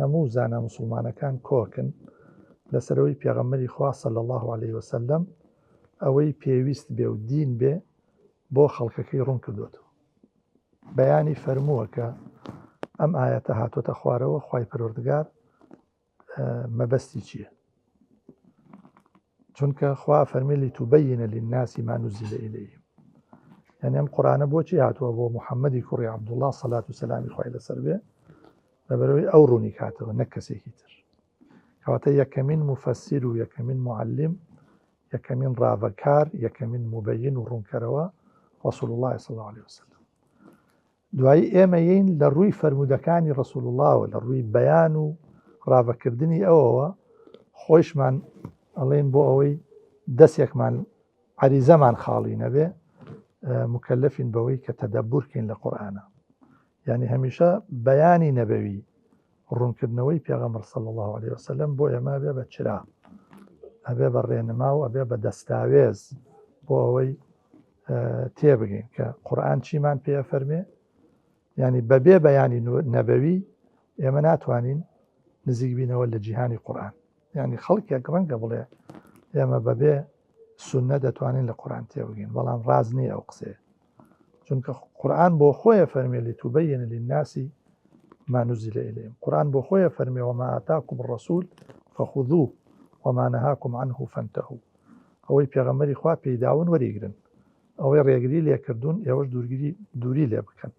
هەموو زانا موسڵمانەکان کۆکن لەسەرەوەی پێغەمبەری خوا صلی اللە علیە وسلم ئەوەی پێویست بێ و دین بێ بۆ خەڵکەکەی ڕوون کردوێتەوە. بەیانی فەرمووە کە ئەم ئایەتە هاتۆتە خوارەوە خوای پەروەردگار مەبەستی چییە؟ چونکە خوا فەرمی لتبین للناس ما نزل الیهم، یعنی ئەم قورآنە بۆچی هاتووە بۆ محەممەدی کوڕی عەبدوڵڵا سەلات و سەلامی خوای لەسەر بێ، لەبەرەوەی ئەو ڕوونی کاتەوە نەک کەسێکی تر. کەواتە یەکەمین مفەسیر و یەکەمین معلم، یەکەمین ڕاڤەکار، یەکەمین مبین و ڕوونکەرەوە رسول الله صلی الله علیه وسلم. دوایی ئێمە یین لە ڕووی فەرموودەکانی ڕسول اللهوە، لە ڕووی بەیان و ڕاڤەکردنی ئەوەوە خۆیشمان ئەڵێن بۆ ئەوەی دەستێکمان عەریزەمان خاڵی نەبێ مکەلەفین بەوەی کە تەدەبورکەین لە قورئانە. یعنی هەمیشە بەیانی نەبەوی ڕوونکردنەوەی پێغەمبەر صلی الله علیه وسلم بۆ ئێمە ئەبێ بە چرا، ئەبێ بە ڕێنما و ئەبێ بە دەستاوێز بۆ ئەوەی تێبگەین کە قورئان چیمان پێ ئەفەرمێ. یعنی بەبێ بەیانی نەبەوی ئێمە ناتوانین نزیک بینەوە لە جیهانی قورئان. یعنی خەڵکێک ڕەنگە بڵێ ئێمە بەبێ سوننە دەتوانین لە قورئان تێبگەین، بەڵام ڕاز نییە ئەو قسەیە، چونکە قورئان بۆ خۆیە فەرمێ لتبین للناس ما نزل إليهم، قورئان بۆ خۆیە فەرمێ وما آتاكم الرسول فخذوه وما نهاكم عنه فانتهوا، ئەوەی پێغەمبەری خوا پێیداون وەریگرن، ئەوەی ڕێگری لێکردوون ئێوەش دووری لێ بکەن.